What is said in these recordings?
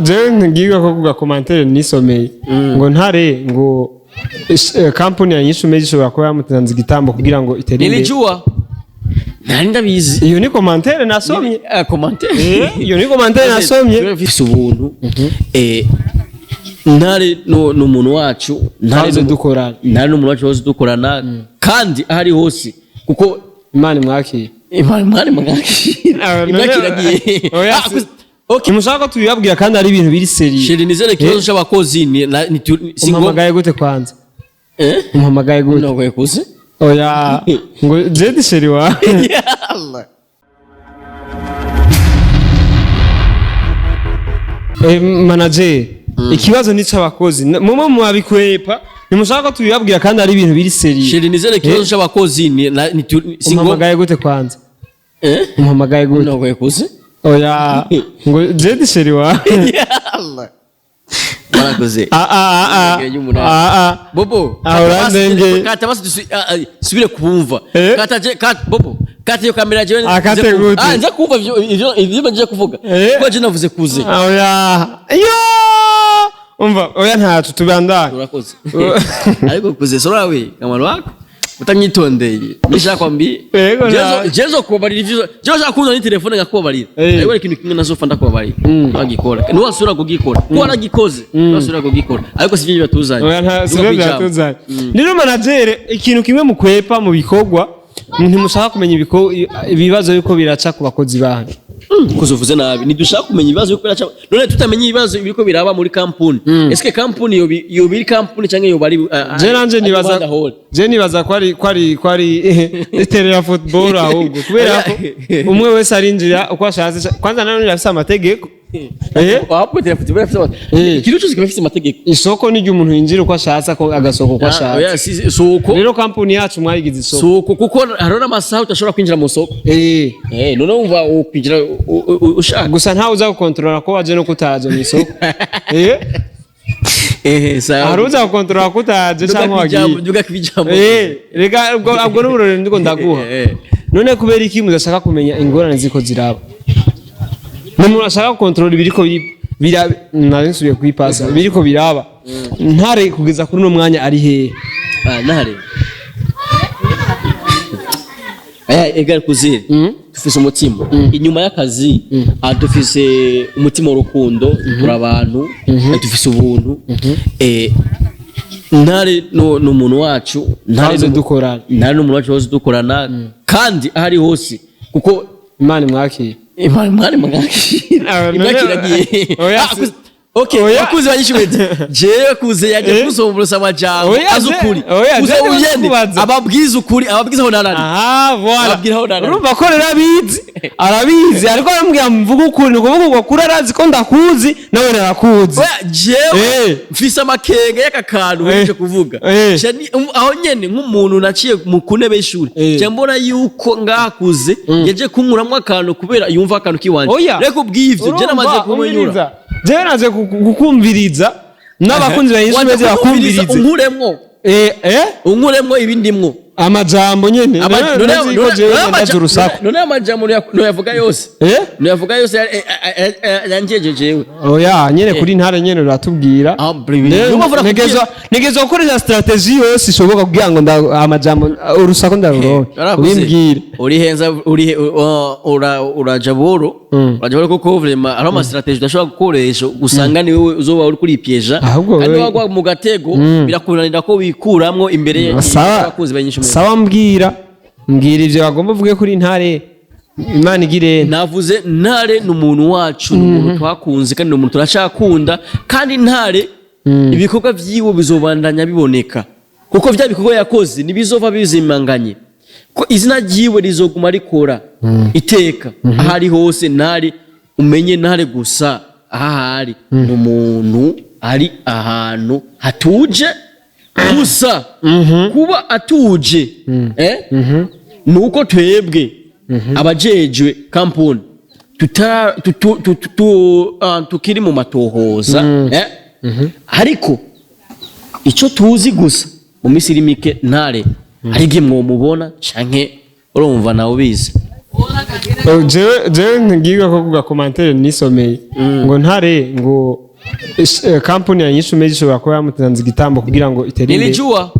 Jewe ngiga ko kuga commentaire nisomeye ngo Ntare ngo kampuni ya Nyishu Media ishobora kuba yamutanze igitambo kugira ngo itere imbere. Nilijua, nari ndabizi. Iyo ni commentaire nasomye. Commentaire. Iyo ni commentaire nasomye. Turafise ubuntu. Ntare ni umuntu wacu, Ntare. Twahoze dukorana. Ntare ni umuntu wacu, wahoze dukorana kandi aho ari hose kuko Imana imwakire. Imana mwari mwakira. Ah, Imwakiragiye. Oya, Ah, okay. Ntimushaka ko tubibabwira kandi ari ibintu biri sérieux. Chéri, nizere ikibazo c'abakozi ni si ngombwa. Umpamagaye gute kwanza? Eh? Umpamagaye gute? No kuze. Oya, ngo jedi chéri wa Yalla. Manager, ikibazo ni c'abakozi. Mumwe mubabikwepa, ntimushaka ko tubibabwira kandi ari ibintu biri sérieux. Chéri, nizere ikibazo c'abakozi ni si ngombwa. Umpamagaye gute kwanza? Eh? Umpamagaye gute? No kuze. Oya, ngo jedi chéri wa Yalla. Warakoze. Ah, ah, ah, ah. Ah, ah. Bobo, Ah, urandengeye. kata basi subire kumva. Eh? Kata je kata Bobo, kata iyo kamera je. Ah, kate nze kumva. gute? Ah, nze kumva ivyo nje kuvuga. Eh? Ko je navuze kuze. Ah, oya, yo umva, oya, ntacu tubandanye. Urakoze. Ariko kuze sora we, kamaro wako. Utanyitondeye. Nishaka kwambi. Yego, Jezo jezo kubabarira ivyo. Jezo shaka kunza ni telefone ngakubabarira. Eh. Ariko ikintu kimwe nazofa ndakubabarira. Wagikora. Nuwasura kugikora. Ko waragikoze. Nuwasura kugikora. Ariko sivyo bibatuzanye. Oya, nta Duga sivyo kwijambo. byatuzanye. Rero manager, ikintu kimwe mukwepa mu bikorwa, ntimushaka kumenya ibibazo yuko biraca ku bakozi banyu. Kuzo uvuze nabi, ntidushaka kumenya ibibazo biriko biraca. None tutamenye ibibazo biriko biraba muri kampuni, eske kampuni yo biri kampuni canke yo bari Je nanje ari nibaza Rwanda Hall? Je nibaza ko ari terrain ya football ahubwo, kubera ko umwe wese arinjira uko ashatse. Kwanza nanone irafise amategeko. Wapo telefone bafise ikintu cyose kiba gifise amategeko. Isoko ni umuntu yinjira uko ashatse, agasohoka uko Ah, oya, ashatse. si uko. Rero kampuni yacu mwayigize isoko. Suko kuko hariho n'amasaha udashobora kwinjira mu soko. None wumva ukwinjira ushaka. Gusa ntawe uza gukontorora ko waje no kutaje mu isoko. Sawa. Hari uza gukontorora ko utaje cyangwa wagiye. Duga kwijambo. Reka ubwo n'uburorero ndiko ndaguha. None kubera iki mudashaka kumenya ingorane ziko ziraba? Ni ashaka gukontorora ibiriko bira, nari nsubiye kuyipasa, biriko biraba. Ntare kugeza kuri uno mwanya ari hehe? Ah, Ntare. Aya egal kuziri. Dufise umutima. Inyuma y'akazi, dufise umutima w'urukundo, turi abantu, dufise ubuntu. Ntare ni umuntu wacu, Ntare Twahoze dukorana. Ntare ni umuntu wacu, wahoze dukorana kandi aho ari hose kuko Imana imwakire. Imana mwari mwakira. Ah, Imwakiragiye. oya, Ah, okay, oya. wakuze banyishuwete. Jewe kuze yaje kusomburusa amajambo Oya, azi ukuri. oya, Kuze je unyene kubaza. ababwiza ukuri, ababwiza aho narari. Aha, voilà. Ababwira aho narari. Urumva ko rero abizi, arabizi, ariko aramubwira mvuga ukuri. Ni ukuvuga ngo kuri arazi ko ndakuzi, nawe narakuzi. Oya, jewe mfise amakenga y'aka kantu uhejeje kuvuga. Aho nyene nk'umuntu naciye mu kuntebe y'ishuri, nca mbona yuko ngakuze yaje kunkuramwo akantu kubera yumva akantu kiwanje. Oya. Reka ubw'ivyo je namaze Urumva, kumunyura. umviriza. Jewe naje kukumviriza n'abakunzi ba Yesu Waje beze kunyumviriza, bakumvirize. unkuremwo. Unkuremwo ibindimwo. Amajambo nyene. Rero ndazi ko jewe ndazi urusaku. None amajambo noyavuga yose? Noyavuga yose yanjeje jewe. Oya, nyene kuri Ntare nyene uratubwira. Ah, bri- Rero niyo mpamvu nakubwiye. ntegerezwa gukoresha stratégie yose ishoboka kugira ngo amajambo urusaku ndaruronke. Waravuze, Ubimbwire. urihenza uri uraja boro, uraja boro kuko vraiment hariho ama stratégie udashobora gukoresha, usanga ni wowe uzoba uri kuripyeja Ahubwo kandi wewe- wagwa mu gatego birakunanira ko wikuramwo imbere Sawa. y'abakunzi ba Nyinshi. Sawa, mbwira ivyo bagomba uvuge kuri Ntare. Imana igire. Navuze Ntare ni umuntu wacu, ni umuntu twakunze kandi ni umuntu turacakunda, kandi Ntare ibikorwa vyiwe bizobandanya biboneka kuko vya bikorwa yakoze ntibizova bizimanganye, ko izina ryiwe rizoguma rikora iteka aho ari hose. Ntare, umenye Ntare gusa aho ari ni umuntu ari ahantu hatuje gusa. Kuba atuje ni uko twebwe abajejwe kampuni tukiri mu matohoza, ariko icyo tuzi gusa, mu minsi iri mike Ntare hari igihe mwomubona canke urumva nawe ubizi. Oh, jewe ngiga ko kuga commentaire nisomeye ngo Ntare ngo kampuni ya Nyishu Media ishobora kuba yamutanze igitambo kugira ngo itere imbere. Nilijua,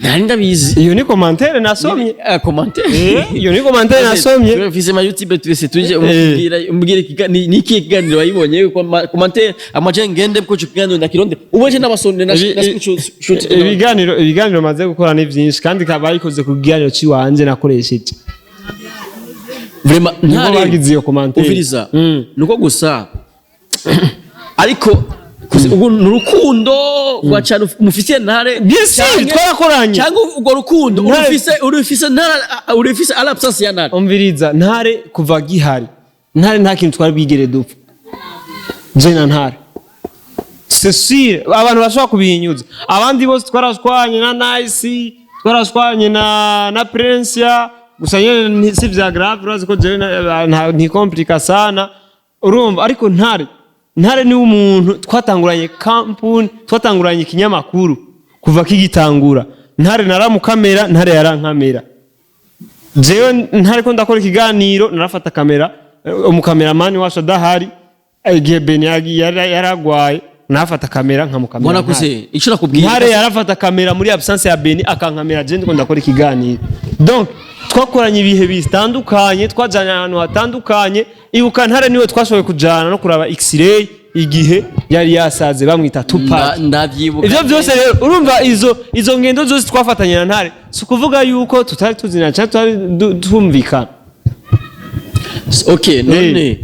nari ndabizi. Iyo ni commentaire nasomye. Commentaire. Iyo ni commentaire nasomye. Turafise ma YouTube twese tuje umbwira umbwira ni ikihe kiganiro wayibonye ko commentaire amaje ngende ko ico kiganiro ndakironde uboje n'abasonde na na screenshot. Ibiganiro maze gukora ni byinshi, kandi ikaba bayikoze ku kiganiro ciwanje nakoresheje. Vraiment, Nibwo Ntare bagize iyo commentaire. Umviriza, nuko gusa ariko ubwo ni urukundo rwa cyane mufitiye Ntare. Bien sûr, twarakoranye. Cyangwa urwo rukundo Ntare- urufise Ntare, urufise à l'absence ya Ntare? Umviriza, Ntare kuva gihari, Ntare nta kintu twari bwigere dupfa je na Ntare. C'est sûr, abantu bashobora kubihinyuza. Abandi bose twarashwanye na Nice, twarashwanye na Prince, gusa nyene si vya grave. Urazi ko jewe ntikomplika sana, urumva? Ariko Ntare ni umuntu twatanguranye kampuni, twatanguranye ikinyamakuru kuva kigitangura. Ntare naramukamera, Ntare yarankamera. Jewe Ntare ko ndakora ikiganiro narafata kamera, umukameramani wacu adahari, igihe Beni yaragwaye, narafata kamera nkamukamera. Mbona Ntare. kuse icyo nakubwiye. Ntare yarafata kamera muri absence ya Beni, akankamera je ndiko ndakora ikiganiro. Donc twakoranye ibihe bitandukanye, twajanye ahantu hatandukanye. Ibuka, Ntare niwe twashoboye kujana no kuraba x-ray igihe yari yasaze bamwita Tupac. Ndavyibuka. Ivyo byose rero, urumva, izo ngendo zose twafatanye na Ntare, si ukuvuga yuko tutari tuzina cyangwa tutari tumvikana. Okay, none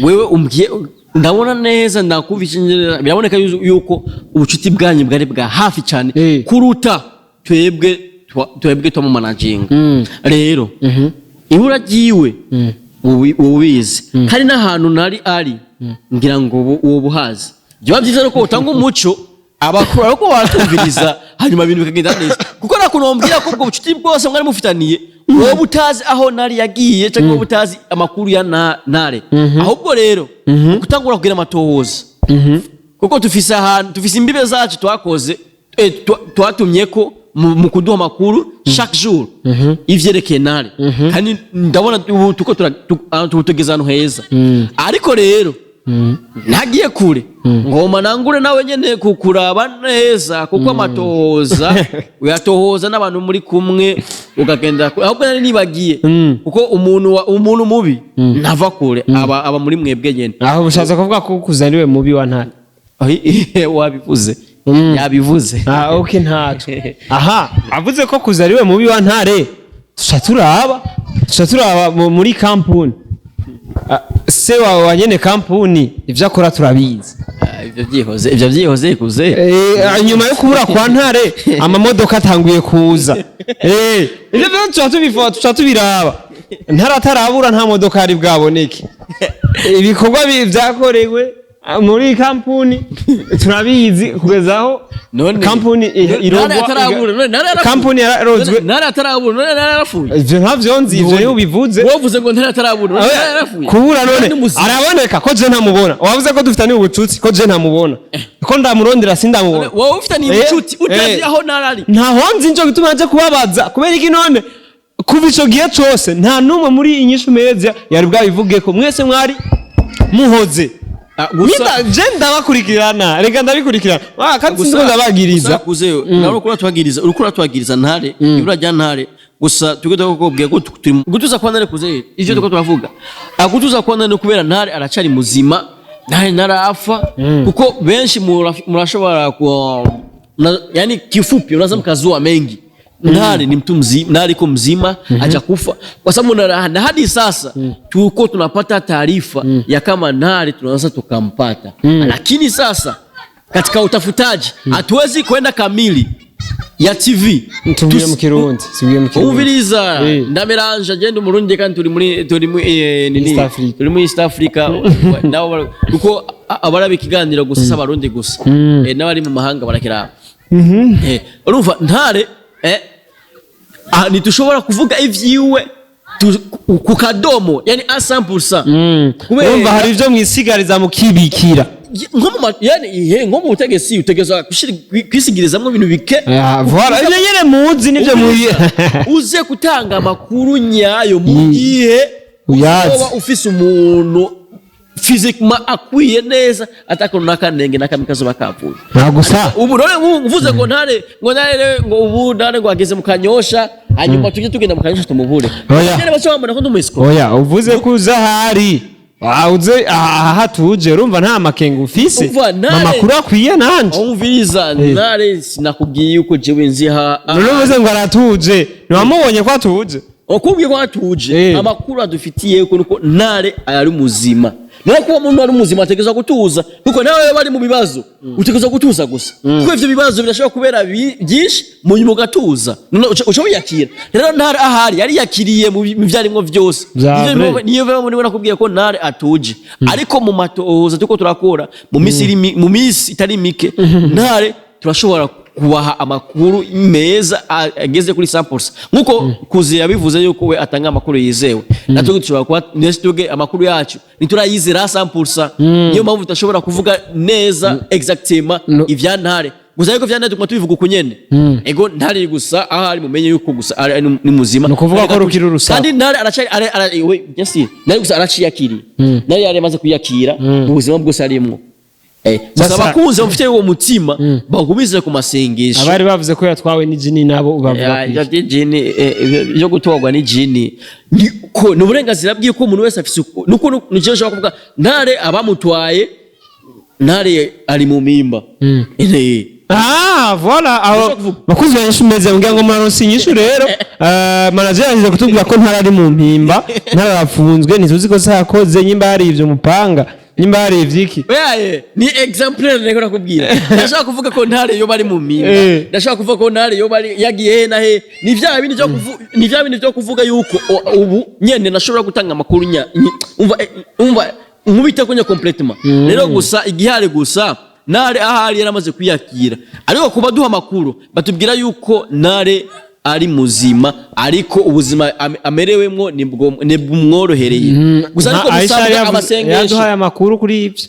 wewe umbwiye, ndabona neza, ndakumvishe neza, biraboneka yuko ubucuti bwanyu bwari bwa hafi cyane kuruta twebwe twamumanaginga. Rero ibura ryiwe ubizi, kandi n'ahantu nari ari ngira ngo ubu buhazi byaba byiza nuko utanga umuco abakuru ariko batumviriza, hanyuma ibintu bikagenda neza, kuko nta kuntu wambwira ko ubwo bucuti bwose mwari mufitaniye wowe utazi aho Nari yagiye cyangwa wowe utazi amakuru ya Ntare. Ahubwo rero gutangura kugira amatohoza, kuko tufise ahantu, tufise imbibe zacu twakoze, twatumye ko mu kuduha amakuru chaque jour ivyerekeye Ntare, kandi ndabona ubu tuko tugeze ahantu heza. Ariko rero ntagiye kure, ngoma nangure nawe nyene kukuraba neza, kuko amatohoza uyatohoza n'abantu muri kumwe ukagenda kure. Ahubwo nari nibagiye, kuko umuntu mubi ntava kure, aba muri mwebwe nyene. Aho ushatse kuvuga ko kuzaniwe mubi wa Ntare? Wabivuze, yabivuze. Ah, okay, ntaco. Aha avuze ko kuzariwe mubi wa Ntare, tuca turaba muri kampuni. Ah, se wawe wa nyene kampuni ivyo akora turabizi. Ah, ivyo byihoze kuze. Nyuma yo kubura kwa Ntare, amamodoka atanguye kuza. Ivyo byose tuca tubifata, tuca tubiraba. Ntare atarabura nta modoka yari bwaboneke. Ibikorwa vyakorewe muri kampuni turabizi, kugeza aho None kampuni Ntare irogwa atarabura, none Ntare yarapfuye. Kampuni yararozwe. None Ntare atarabura, none Ntare yarapfuye? Ivyo ntavyo nzi, ivyo niwe ubivuze. Wovuze ngo Ntare atarabura, none Ntare yarapfuye? Kubura none Ni muzima. araboneka ko je ntamubona? Wavuze ko dufitanye ubucuti, ko je ntamubona, ko ndamurondera sindamubona? Wowe ufitaniye ubucuti utazi aho Ntare ari? Ntaho nzi, nico gituma nje kubabaza. Kubera iki none kuva ico gihe cose nta n'umwe muri Inyishu Media yari bwabivuge ko mwese mwari muhoze? Ah, gusa Mita je ndabakurikirana, reka ndabikurikirana. Ah, kandi sindiko ndabagiriza. Gusa kuze nawe uriko uratwagiriza Ntare, ibura rya Ntare. Gusa tugenda kukubwira ko turi gutuza kwa Ntare kuze ivyo tuko turavuga, agutuza kwa Ntare kubera Ntare aracari muzima, Ntare ntarafa, kuko benshi murashobora ku yani kifupi unaweza mkazua mengi. Ntare ni mtu mzima, Ntare iko mzima, hajakufa, kwa sababu na hadi sasa tuko tunapata taarifa ya kama Ntare tunaweza tukampata, lakini sasa katika utafutaji hatuwezi kwenda kamili ya TV. Tubwire mu Kirundi, tubwire mu Kirundi. Umviriza, ndameranje agenda umurundi, kandi turi muri nini? East Africa. Turi muri East Africa nabo kuko abaraba ikiganiro gusa si abarundi gusa, n'abari mu mahanga barakiraba. Urumva Ntare, ntitushobora kuvuga ivyiwe ku kadomo, yani a 100%. Urumva hari ivyo mwisigariza mukibikira. Nko mu yani ihe nko mu butegetsi utegerezwa kwisigirizamwo ibintu bike. Ah, voilà, ivyo nyene muzi nivyo muri Uze gutanga amakuru nyayo mu gihe Uyazi. uzoba ufise umuntu physiquement akwiye neza, atakuntu n'akanenge n'akamwe kazoba kavuye. Nta gusa. Ubu none uvuze ngo Ntare, ngo Ntare, ngo ubu Ntare ngo ageze mu Kanyosha, hanyuma tujye tugenda mu Kanyosha tumubure? Oya. Nyene baca bambona ko ndi umuescroc. Oya, uvuze ko uza ahari. Ah, uze aha hatuje, urumva nta makenga ufise. Umva, Amakuru akwiye nanje. Umviriza, Ntare sinakubwiye yuko jewe nzi ha None uvuze ngo aratuje, ntiwamubonye ko atuje? Okubwiye ko atuje. Amakuru adufitiye yuko nuko Ntare ari muzima. Naho kuba umuntu ari muzima ategerezwa gutuza, kuko nawe bari mu bibazo utegerezwa gutuza gusa, kuko ivyo bibazo birashobora kubera byinshi, mu nyuma ugatuza. None uca wiyakira. Rero Ntare ahari yariyakiriye mu vyarimwo vyose. Vya Niyo vrai. Niyo mpamvu niwe nakubwiye ko Ntare atuje, ariko mu matohoza turiko turakora mu minsi mu minsi itari mike, Ntare turashobora kubaha amakuru meza ageze kuri 100%, nkuko Kuzi yabivuze yuko we atanga amakuru yizewe. Natwe dushobora kuba twebwe amakuru yacu ntiturayizera 100%, niyo mpamvu tudashobora kuvuga neza exactement No. ivya Ntare gusa. Ariko vya Ntare tuguma tubivuga uko nyene. Ego, Ntare gusa ahari mumenye yuko gusa ari ni muzima. Ni ukuvuga ko rukiri urusaku. Kandi Ntare aracari we yes, Ntare gusa araciyakiriye. Ntare yari amaze kwiyakira mu buzima bwose arimwo. Gusa Sasa- abakunzi bafite uwo mutima bagumize ku masengesho. Abari bavuze ko yatwawe n'ijini nabo bavuga Ya, ko ibyo by'ijini, byo gutwarwa n'ijini ko ni uburenganzira bwiwe, ko umuntu wese afise nuko nicyo nshobora kuvuga. Ntare abamutwaye, Ntare ari mu mpimba. Ah, voilà, aho Ndashaka kuvuga. bakuzi benshi meze mbwira ngo muraronse inyishu. Rero manager yaje kutubwira ko Ntara ari mu mpimba, Ntara arafunzwe, ntituzi ko yakoze, nyimba hari ivyo mupanga, nyimba hari ivyiki. Oya, ni exemplaire rero nakubwira. Ndashaka kuvuga ko Ntare yo bari mu mpimba. Ndashaka kuvuga ko Ntare yo bari yagiye he na he. Ni vya bindi byo kuvuga yuko ubu nyene nashobora gutanga amakuru umva, umva nkubita ko nya complètement. Rero gusa igihari gusa, Ntare ahari yaramaze kwiyakira, ariko kuba duha amakuru batubwira yuko Ntare ari muzima, ariko ubuzima amerewemwo nibwo nibumworohereye gusa, ariko Aisha busabwa amasengesho. yaduhaye amakuru kuri ivyo.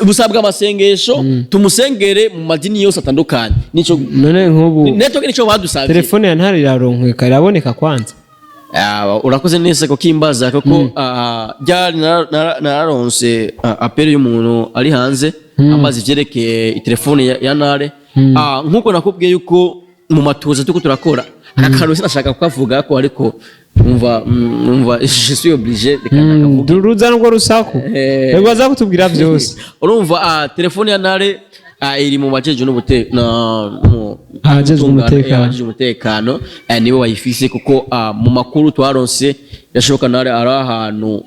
Busabwa amasengesho, tumusengere mu madini yose atandukanye, nico None nk'ubu network nico badusabye. Telefone ya Ntare iraronkeka, iraboneka kwanza? Ah, urakoze neza ko kimbaza, kuko ryari nararonse appel y'umuntu ari hanze amazi ivyerekeye telefone ya Ntare. Nkuko nakubwiye yuko mu matuza turiko turakora aka kantu, sinashaka kukavuga ko, ariko umva je suis obligé, reka ndakavuge. Ruza nubwo rusaku. Nubwo aza kutubwira byose. Urumva, telefone ya Ntare iri mu bajejwe n'ubute na Abajejwe umutekano. Abajejwe umutekano, nibo bayifise, kuko mu makuru twaronse yashoboka Ntare ari ahantu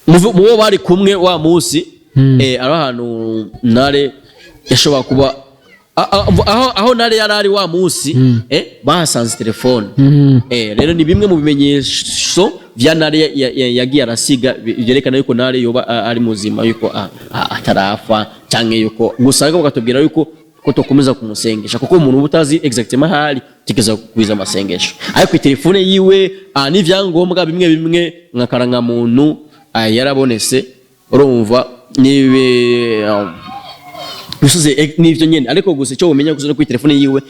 mu bo bari kumwe wa munsi, ari ahantu Ntare yashobora kuba aho Ntare yari ari wa munsi, bahasanze telefone. Rero ni bimwe mu bimenyetso vya Ntare yagiye arasiga byerekana yuko Ntare yoba ari muzima, yuko atarafa canke yuko gusa, ariko bakatubwira yuko ko tokomeza kumusengesha, kuko umuntu uba utazi exactement ahari utigeza kugwiza amasengesho. Ariko telefone yiwe n'ivyangombwa bimwe bimwe nka karangamuntu yarabonese. Urumva nibe bisoze n'ivyo nyene, ariko gusa icyo womenya gusa no kuri telefone yiwe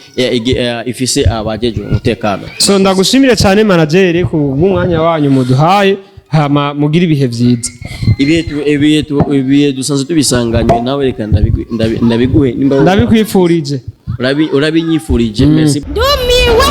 ifise abajejwe umutekano. So ndagushimire cyane manager ku bw'umwanya wanyu muduhaye, hama mugire ibihe vyiza. Ibihe dusanzwe tubisanganywe nawe, reka ndabiguhe nimba Ndabikwifurije. Urabinyifurije, merci. Ndumiwe.